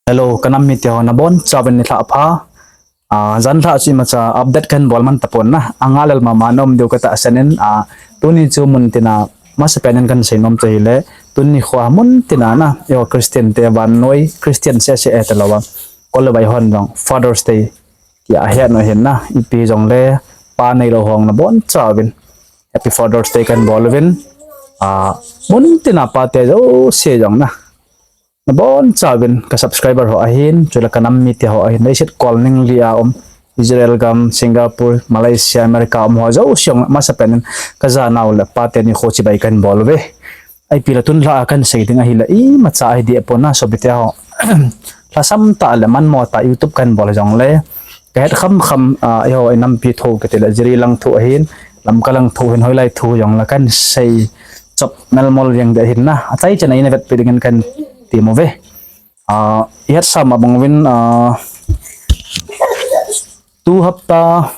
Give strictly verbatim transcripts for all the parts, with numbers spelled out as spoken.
Hello, ka nam mite ho nabonchauvin nilhah pha. Ah, janlhah chu imacha update kahin bol man tapon na. Anga lel mama na um diu katahsan in, ah, tuni chu muntina masapen in kahin seinom chu ahile, tuni khoa muntina na, eiho Christian te vannoi, Christian seh seh e talou a, kol le vai hon jong Father's Day tia ahet u ahin na, ipi jongle pa neilou hon nabonchauvin Happy Father's Day kahin bol uvin. Ah, muntina pate jouse jong na, nabonchauvin ka subscriber ho ahin, chule ka nam mite ho ahin, leiset kolning li a um, Israel gam, Singapore, Malaysia, America um ho jouse jong masapen in ka janau le pate nikho chibai kahin bol uve. Ipi le tunlhah a kahin sei ding ahile imacha ahi deh pon na sopite ho. Lhasam tah le manmo tah YouTube kahin bol jongle, kahet khamkham, ah, eiho inampi thu katile Jiribam lang thu ahin, Lamka lang thu ahin, hoilai thu jongle kahin sei chop melmol jeng ding ahin na. Achaichan a ina vetpeh dingin kahin tem uve. Ah, ihetsa ma bang uvin, ah, tu hapta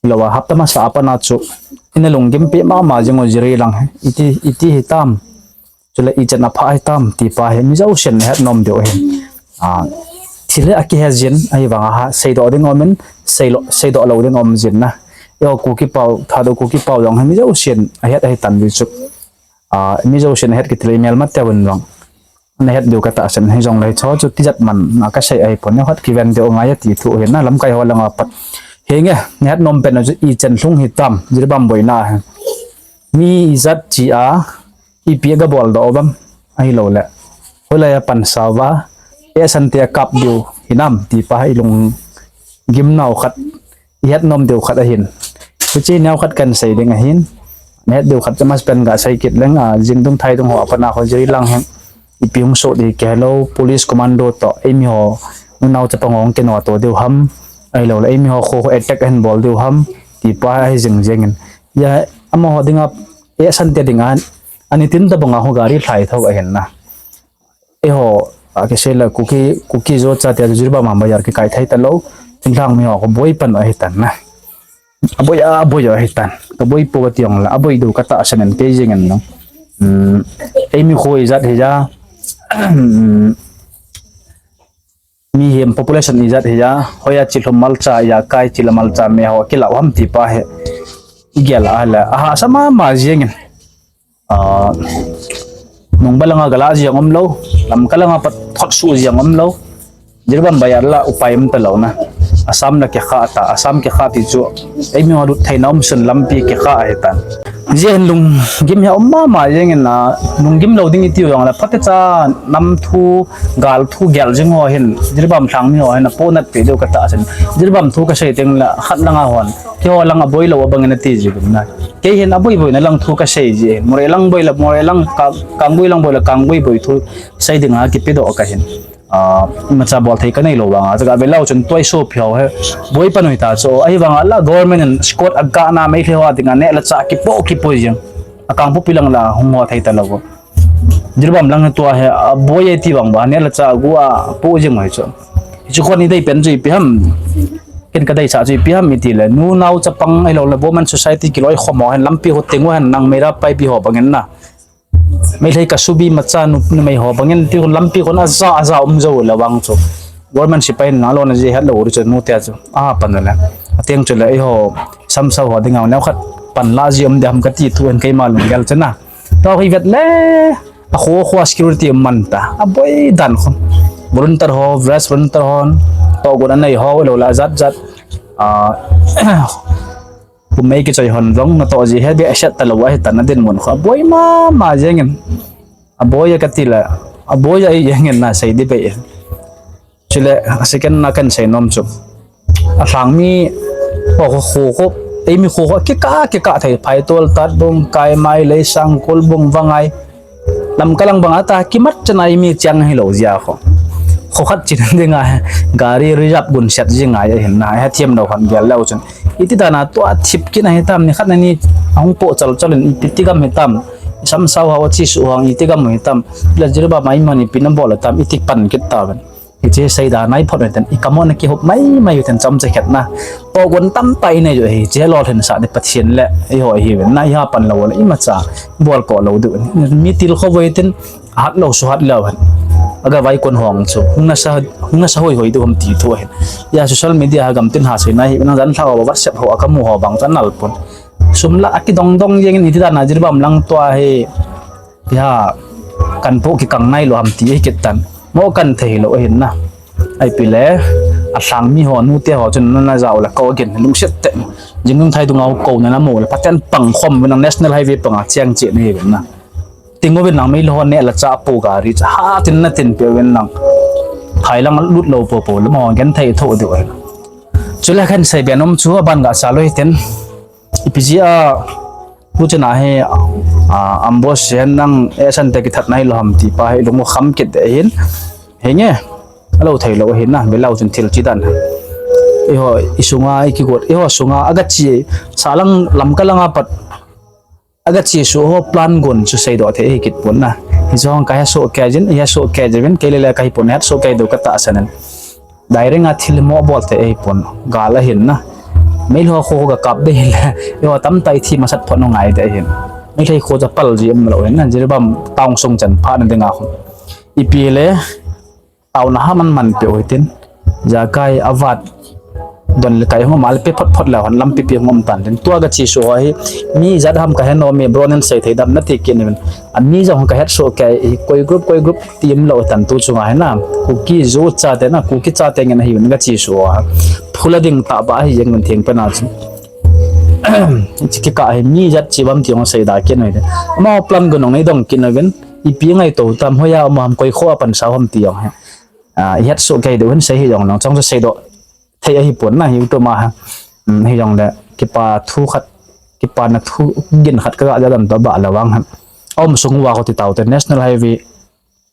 lou a, hapta masa a pat na chu ina lunggim peh mama jing u Jiribam lang hi. Iti, iti hitam, chule ichan apha hitam ti pa hi mi jousen nahet nom diu ahin. Ah, thil hi akihe jin, ahivanga ha, seidoh ding um in, seilou, seidoh lou ding um jin na. Eiho Kuki pao, Thadou Kuki pao jong hi mi jousen ahet ahitan di chu. Ah, mi jousen ahet kiti le imelma teuvin jong nahet diu katahsan, hijongle hicho chu tijat man a kasei ahipon, neokhat kiven diu ngai ati thu ahin na, lamkai ho langa pat. Henge, nahet nom pen u chu ichan lhung hitam, Jiribam boina hi. Mi ijat chi a, ipi a gabol doh uvem, ahiloule hoilai a pansa uva, ehsan te akap diu hinam ti pa hi ilunggim nau khat, ihet nom diu khat ahin. Hiche neokhat kahin sei ding ahin. Nahet diu khat chu masapen gasei kit leng, ah, jingdung thaidung ho a pat na ho Jiribam lang hi ipi hung soh ding kihelou, police commando toh eimi ho nunao chapang ho hung kinoto diu ham, ahiloule eimi ho kho ho attack ahin bol diu ham ti pa hi ahi jing jengin. Hia amaho dinga, ehsan te dinga, ani tin tabanga ho gari lhai thou ahin na. Eiho, akisei le Kuki, Kuki Zo chate a chu Jiribam a bazar kikai thei talou. Thinglhang mi ho kaboi pan u ahitan na. Aboi a, aboi u ahitan. Kaboi pou kati jongle aboi diu katahsan in kei jengin nung. Hmm, eimi kho ijat hija, mihem population ijat hija, hoiya chilhum malcha, ijakai chilhum malcha me ho kilah u ham ti pa hi igel a le ahahsa mama jengin. Ah, Nungba langa galah jeng umlou, Lamka langa pat thotsuh jeng umlou. Jiribam bazar la upai um talou na. Assam la kikha ta, Assam kikha ti chu eimi ho lut theina um sun lampi kikha ahitan. Hijeh hin lunggim hi aum mama jengin na, lunggim lou ding iti jongle phatecha nam thu, gal thu gel jing ho hin, Jiribam lhang mi ho hin apohnat peh diu katahsan. Jiribam thu kasei tengle khat langa hon, keiho lang aboi lou abangin ati jiuvin na. Kei hin aboi boina lang thu kasei ji, Moreh lang boi le Moreh lang, Ka-, Kanggui lang boi le Kanggui boi thu sei dinga kipedoh kahin. Ah, imacha bolthei kaneilou vanga, chaga velou chun tuai sopi ho hi boi pan u hita chu. Ahivanga la government in escort agahna Meitei ho a dinga neh le chah kipoh kipoi jeng. Akangpokpi lang la hung ho thei talou. Jiribam lang hi tua hi aboi e ti vang ba, neh le chah agu a apoh jeng u hi chu. Hichu kon idei pen chu ipi ham, ken kadeisah chu ipi ham itile, nunao chapang ahiloule women society kiloikhom ho hin lampi ho teng u hin nang Meira Paibi ho bangin na, Meitei Kasubi macha nu, numei ho bangin ti khun lampi khun aja, aja um jou le vang chu, government sepai in nalona ji hetlou ri chu nute chu apan le. Ateng chule eiho samsau ho dinga neokhat panla ji um ding ham kati thu hin keima lunggel chu na. Tua hi vet le, akho kho security um man ta, aboi dan khun. Volunteer ho, fresh volunteer hon tohgon anei ho, ahiloule ajat jat, ah, kum mei kichoi hon jong natoh ji he behseh talou ahitan, adinmun kho aboi mama jengin. Aboi a katile, aboi a ahi jengin na sei ding bei. Chule second na kahin seinom chu, alhang mi ho, kho kho, eimi kho kho kikah, kikah thei, Phaitol, Tatbung, Kaimai, Leisang, Kolbung, Vangai, Lamka lang banga ta kimat chan a eimi cheng hilou jeh a kho, kho khat chin dinga gari reserve gunset ji ngai ahin na, hethem lou hon gel leu chun. Iti dana tua thip kit ahitam, nikhat nani ahung poh chal chal in iti gam hitam, samsau ho achesuh ho iti gam hitam, la Jiribam a iman ipi nabol hitam, iti pan kit tauvin. Hiche seida nai phot u hitin, i kamona kihop maimai u hitin, chomcha khat na. Tohgon tamtah inei u hi, hiche lolhinsah ding Pathen le eiho ihiuvin na, iha pan lou le imacha bolkoh lou diu. Mi tilkhou u hitin, ahat lou suhat leu hen. Aga vai kon hong chu hung nasa, hung nasa hoi hoi diu ham ti thu ahin. Hia social media ha gamtin ha seina hi nang jan lha ho, WhatsApp ho, akamu ho bang chu anal pon. Sum la akidong dong jeng in hiti dan a Jiribam lang tua hi. Hia kan po kikang nailou ham ti hi kit tan. Mo kan thei lou ahin na. Ipi le, alhang mi ho, nute ho chun nana jao le kou again, lungset tah in. Jingthai dunga kou nana mu le, Pathen pang khom uvin nang, National Highway panga cheng cheh nahi uvin na. Ting uvin nang, Meilhei ho neh le chah po gari chu hatin natin pe uvin nang. Phai lang lut lou popo le, mo genthei tho diu ahin. Chule kahin seibe nom chu aban gah cha lou hitin. Ipi jeh a, tu chana hi, a, ambush hen nang, eh, Sante kithat nailou ham ti pa hi lung u kham kit ahin. Henge, alou thei lou ahin na, belau chun thil chi dan. Eiho, isunga, ikigot, eiho sunga, aga chi, salang Lamka langa pat, aga chi su ho plan gon chu seidoh thei hi kit pon na. Hichu hung kahe soh kei jin, ihe soh kei jin, kei le le kahi pon, het soh kei diu katahsan in. Direct a thil mo bol thei ahi pon, gal ahin na. Meilhei ho kho ga kap ding le, eiho tamtah ithi masat phot u ngai ding ahin. Meilhei kho chu pal ji umlou ahin na, Jiribam town sung chan phat na dinga khu. Ipi le, taona ha man man pe u hitin. Jakai avat don le kai hung mal pe phot phot le hon lampi pi hung um tan tin. Tua ga chi su ho hi, mi jat ham kahe nom e, bro nen sei thei dam nati kit uvin. A mi jong kahet soh kei, koi group, koi group ti umlou tan tu chunga hi na. Kuki Zo chate na, Kuki chate ngen ahi uvin ga chi su ho. Phula ding tah ba hi jeng un theng pe na chu. Chi kikah hi mi jat chi bam ti hung seida kit uvin. Amaho plan gon hung nei dong kit uvin. Ipi ngaito tam, hoiya um ham, koi kho a pansa u ham ti jong hi. A, ihet soh kei diu hin sei hi jong nang chong chu seidoh thei ahi pon na, YouTube a ha. Um, hi jong le, kipa thu khat, kipana thu gin khat kaga ja dan toh ba le vang ha. Aum sung uva kho ti tau te, National Highway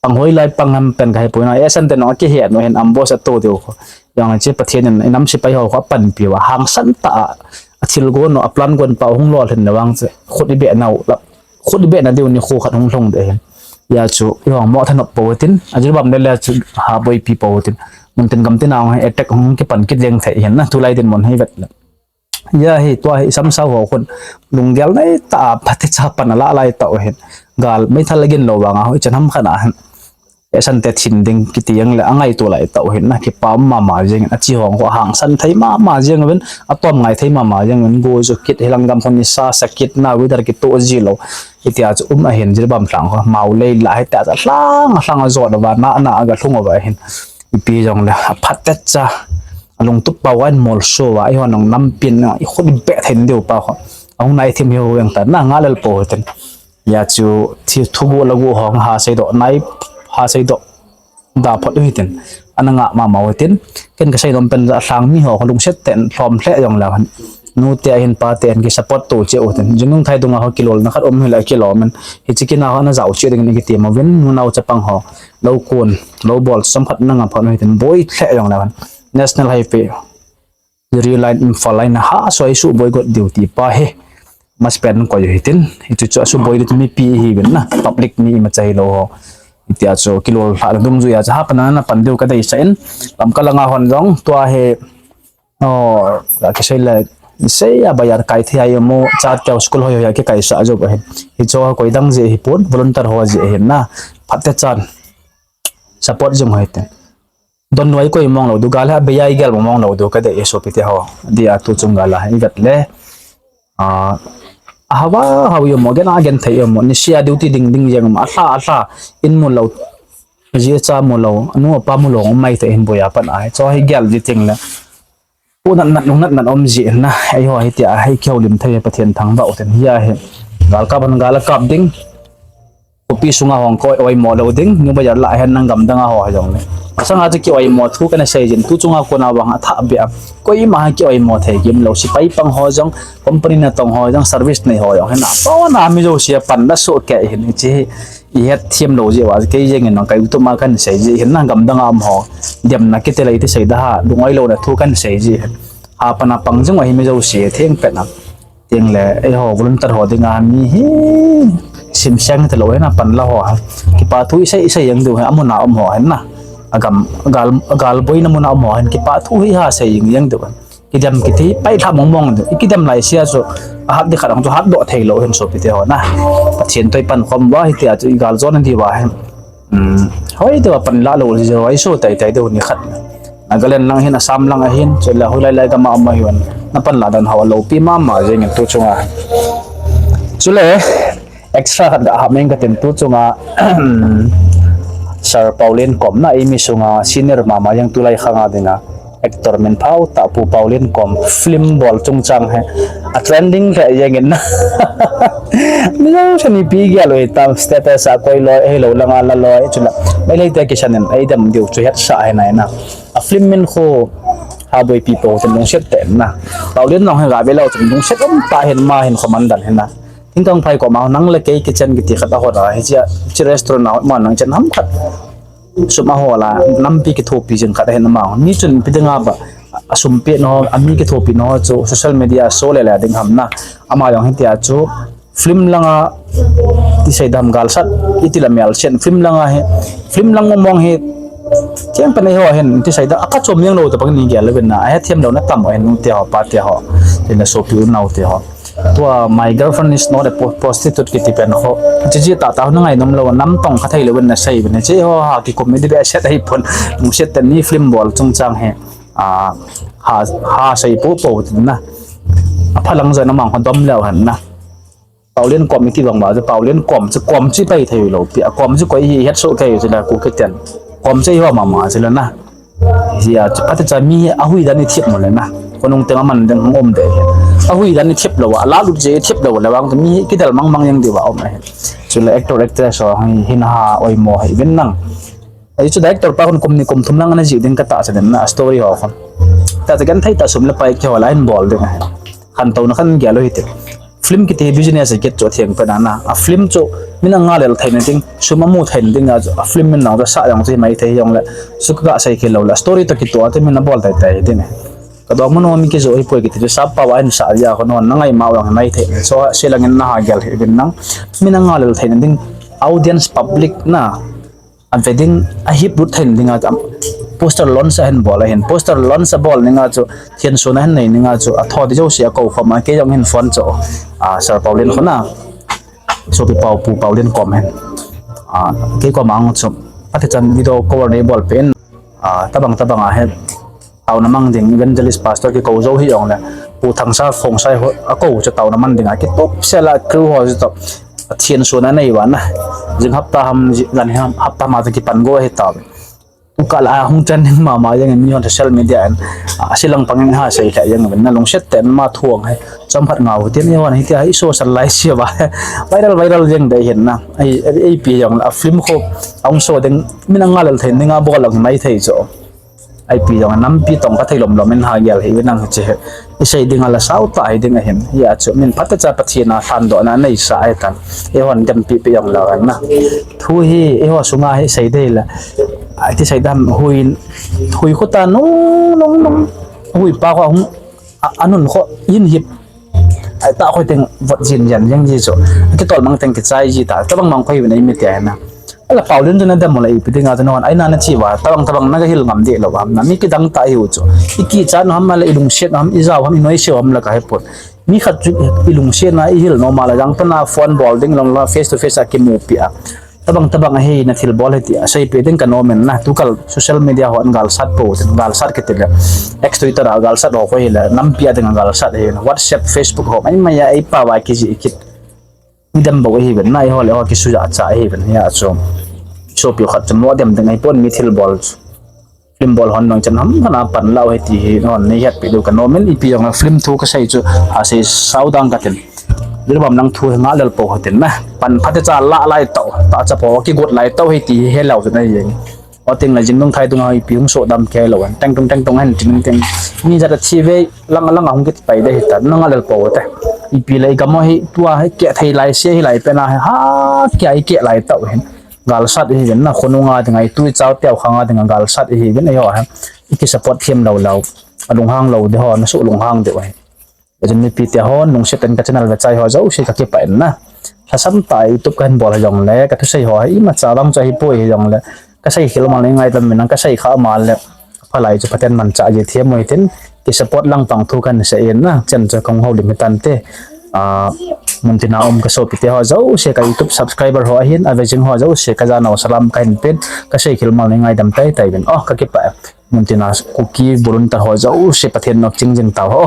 pang hoi lai pang ham pen kahe pon na, eh, Sante nong akihet u hin ambush ato diu kho. Jong le chi Pathen in, inam sepai ho kho apanpi uva, hangsan tah a, athil gon u, aplan gon pa hung lolhin le vang chu, khut ibe nau la. Khut ibe na diu nikho khat hung lhung ding ahin. Hia chu, ihung mo thanop pou hitin, a Jiribam le le chu ha boipi pou hitin. Muntin gamtin a hung attack hung kipan kit jeng thei ahin na, tulai dinmun hi vet le. Hia hi, tua hi, samsau ho khun, lunggel nei tah a, phatecha pan ala lai tah u ahin. Gal, meithal agin lou vang a, hoi chan ham khat a ahin. Esante thin ding kiti jeng le angaito lai tah u ahin na, kipa um mama jeng in, achi hong kho hangsan thei mama jeng uvin, atom ngai thei mama jeng uvin, go jo kit, hilang gam khun nisa sa kit na, weather kitoh ji lou. Hitia chu um ahin, Jiribam lhang kho, Maulei lah hitia chu alhang, alhang ajot uva, na, na aga lhung uva ahin. Ipi jong le, aphatecha, alungtup pau a imolso uva, eiho nung nampin, ikhut ibe thei diu pa kho. Ahung nai thim hiu veng ta, na ngalel pou hitin. Hia chu thi thugu lagu hong ha seidoh nai, ha seidoh da phot u hitin. Ana ngah mama u hitin. Ken kasei nom pen ja lhang mi ho kho lungset tah in lhom lheh jong leu hen. Nute ahin pate ahin kisupport to cheh u hitin. Jingnung thai dunga ho kilolna khat um hile kilom in. Hiche kin a ho ana jao cheh ding in kitem uvin. Nunao chapang ho. Lou kon, lou bol, chomkhat na ngah phot u hitin. Boi lheh jong leu hen. National Highway. Jiri line, Imphal line, ha, so isu boi got diu ti pa hi. Masapen koi u hitin. Hichu chu asu boi diu mipi ihiuvin na. Public mi imacha hilou ho. Hitia chu kilol lhah dungjui a chu ha pan ana pan diu kadeisah in. Lamka langa hon jong tua hi. Oh, ka kisei le. Sei a bazar kai thei a imu. Cha teu school hoi hoi a kikaisah jou ahi. Hichu koi dang jeh hipon. Volunteer ho jeh ahin na. Phatechan. Support jing u hitin. Don nuai koi mong lou diu, gal ha bei a igel mong mong lou diu, kadei e sopite ho. Dia tu chung gal a, ivet le. A, ahava, hava imu, gen a gen thei imu, nisia duty ding ding jeng imu, alha, alha, in mu lou, ji cha mu lou, anu apa mu lou, mai te in boya pan a, cho hi gel ji ting le. Pu nat nat, nung nat nat um ji na, eiho hitia, hei kihoulim thei, Pathen thangvah u ten, hia hi. Gal kap han, gal kap ding. Khopi sunga hung koi oimo lou ding, nu bazar lah hen nang gamdang a ho jong le. Masanga chu ki oimo thu kana sei jin, tu chunga kona vang athah beh a. Koima ki oimo thei gim lou, sipai pang ho jong, company natong ho jong, service nei ho jong. Hena, pona mi jouse a pan la soh kei hin, hiche hi, ihet them lou jeh uva, kei jeng in nang kai tu ma kan sei ji hin, nang gamdang a um ho. Demna kiti lei ti sei da ha, lungoi louna thu kan sei ji hin. Ha pana pang jing uva hi mi jouse, theng pet na. Ting le, eiho volunteer ho dinga mi hi simseng te lou hena pan la ho ha. Kipa thu isei, isei jeng diu hi, amuna um ho hen na. Agam, gal, gal boina muna um ho hen, kipa thu hi ha sei jeng jeng diu hen. Kidem kiti, pai lha mong mong diu. Ikidem lai sia chu, ahat di khat ang chu hat doh thei lou hen sopite ho na. Pathen toh ipan khom uva, hitia chu igal jona diu va hen. Hoi, tua pan la lou ji, hoi, so tai tai deu ni khat. Nagaland lang hin, Assam lang ahin, chule hoilai lai gam a um ahin. Na pan la dan hao lou pi mama jeng in tu chunga. Chule extra khat ga ha meng ka tin tu chunga. Sir Paulin Kom na, eimi sunga senior mama jeng tulai khanga dinga actor min phau ta Pu Paulin Kom film bol chungchang hi a trending le jeng in na. Mi lo sani pi gel loi tam status a koi loi, hei lo langa la loi, chula. Mai lei te kisan in, ei dam diu chu het sa he nai na. A film min khu ha boi pi po tin lungset te na. Paulin nong he ga be lo tin lungset um ta hin ma hin khoman dan hin na. Tingkang phai ko ma nang le kei kitchen kiti khat a hot a, hi chia, chi restaurant a hot ma nang chen ham khat. Sum a hola, nampi kithopi jing khat a hin ma. Ni chun pi dinga ba, a sum pi no, a mi kithopi no chu social media so le le ding ham na. Ama jong hitia chu film langa ti sei dam galsat, iti la mial chen film langa he, film lang mong he, chen pa nei ho hen ti sei da, aka chom yang lo ta pang ni gel le na, a he thiam lo na tam o hen nu te ho, pa te ho, te na so pi u nau te ho. Tua My Girlfriend Is Not a Po-, Prostitute kiti pen ho. Chi chi ta ta na ngai nom lo, nam tong kha thei lo na sei ben. Chi ho ha ki comedy be set ai pon. Mu set ni film bol chungchang he. A ha ha sei po po tin na. A phalang ja na mang ho dom leo han na. Paulin Kom iti bang ba, Paulin Kom chu Kom chi pai thei lo pi. A Kom chu koi hi het so kai chu la ku kiten. Kom chu ho mama chu la na. Hia chu pate cha mi a hui dan i thiep mo le na. Ko nung te ma man deng hong om de. A hui dan i thiep lo wa, la lut je i thiep lo le wang mi kidal mang mang yang di wa om ahi. Chu le actor actress ho hi, hin ha oi mo hi bin nang. Ai chu director pa kon kum ni kum thum lang ana ji ding ka ta sa den na story ho kon. Ta ta gan thai ta sum le pai ke ho la hin bol ding ahi. Khan to na khan gel lo hi te. Film kiti business a kit chu thiang pe na na. A film chu min a nga lel thei na ding, sum a mu thei na ding a, a film min nang ta sa jong chi mai thei jong le. Su ka sai ke lo le. Story to kit to a te min a bol tai tai ding. Ka dong mun mi ki jo hi poi kiti chu sa pa wa hin sa ya ko non na ngai ma wa mai thei. So se lang in na ha gel hi bin nang. Min a nga lel thei na ding audience public na. A ve ding, a hip lut thei ding a, poster launch a hin bol a hin. Poster launch a bol ning a chu, thian sun a hin nei ning a chu, a tho di jo si a ko khom a, kei jong hin phone cho. A, Sir Paulin khona. So pi pau pu Paulin kom hin. A, kei kom ang chu. Pate chan video cover nei bol pen. A, tabang tabang a hin. Tauna mang ding evangelist pastor ki ko jo hi jong le, Pu Thangsa Khongsai ho, a ko chu tauna man ding a ki top sela crew ho chu top. A thian sun a nei wa na. Jing hapta ham, ji-, gan ham, hapta ma ki pan go hi ta. U ka la hung chan ding ma ma jeng mi hon social media an. A silang pang ha sei kha jeng na lungset ten ma thuang hai. Cham phat ngau tin ni hon hi ti hai social life sia ba. Viral viral jeng dei hin na. Ai, ai, ai pi jong la film kho ang so ding min a nga lel thei ding a bol ang mai thei cho. Ai pi jong nampi tong ka thei lom lom in ha gel hi nang che. I sei ding a la sau ta hi ding a hin. Ya chu min phat cha Pathian a than do na nei sa ai tan. E hon dem pi pi jong la na. Thu hi e ho sunga hi sei dei la. Ai ti sei dam hui hui ko ta nung nung nung. Hui pa ko hung a, anun ko in hip. Ai ta khoi teng vot jin jan jeng ji chu. Ki tol mang teng ki chai ji ta. Tabang mang khoi nei mi tia na. Ala Paulin chu na dam la ipi ding a chu non. Ai na na chi wa. Tabang tabang na ka hil ngam de lo ham na. Mi ki dang ta hi u chu. I ki cha no ham la i lungset ham i jao ham i noi seo ham la ka he pon. Mi khat chu i lungset na i hil no ma la jang ta na phone bol ding long la face to face a ki mu pi a. Tabang tabang ahi na thil bol hi ti a sei pe ding ka nom in na, tu kal social media ho an gal sat po, gal sat ke ti le. X Twitter a gal sat ho ko hi le, nampi a ding a gal sat hi, WhatsApp, Facebook ho, mai mai a ei pa wa ki ji kit. Ni dam bo hi ben, nai ho le ho ki su ja cha hi ben, ya chu. So pi khat chu mo dem ding ai pon mi thil bol. Film bol hon nang chan ham kana pan lau he ti hi hon nei het pi du ka nom in ipi jong film thu ka sei chu a sei sau dang ka tin. Lil bam nang thu he nga lel po ho tin na. Pan phat cha la lai tau. Ta cha po ki got lai tau he ti he lau chu na yeng. O ting la jing nung thai tung ha ipi hung so dam ke lo an. Teng tung teng tung han tin teng. Ni ja ta chi ve lang lang hung kit pai de hi ta. Nang lel po te. Ipi lai ka mo hi tua he ke thei lai se hi lai pe na he. Ha ke ai ke lai tau hin. Gal sat hi gen na, khonung a ding a, i tu i chau teu khang a ding a gal sat hi gen, ei ho ha. I ki support thiam lo lo. A lunghang lo de ho, na su lunghang de ho. Ejin mi pi te ho, nung se ten ka channel ve chai ho, jo se ka ki pa en na. Sa sam ta YouTube ka hin bol ha jong le, ka thu sei ho, i ma cha bang cha hi poi hi jong le. Ka sei khel ma le ngai tam min ka sei kha ma le. Phalai chu Pathen man cha je thiam mo hi tin, ki support lang pang thu kan se en na, chen cha kong ho lim tan te. A, Muntina um ka sopite ho jouse, ka YouTube subscriber ho ahin, avejing ho jouse, ka janau salam kahin pen, ka seikhel mal nei ngaidam tei tei uvin. Oh, ka kipah e. Muntina Kuki volunteer ho jouse, Pathen nop chingjing tau ho.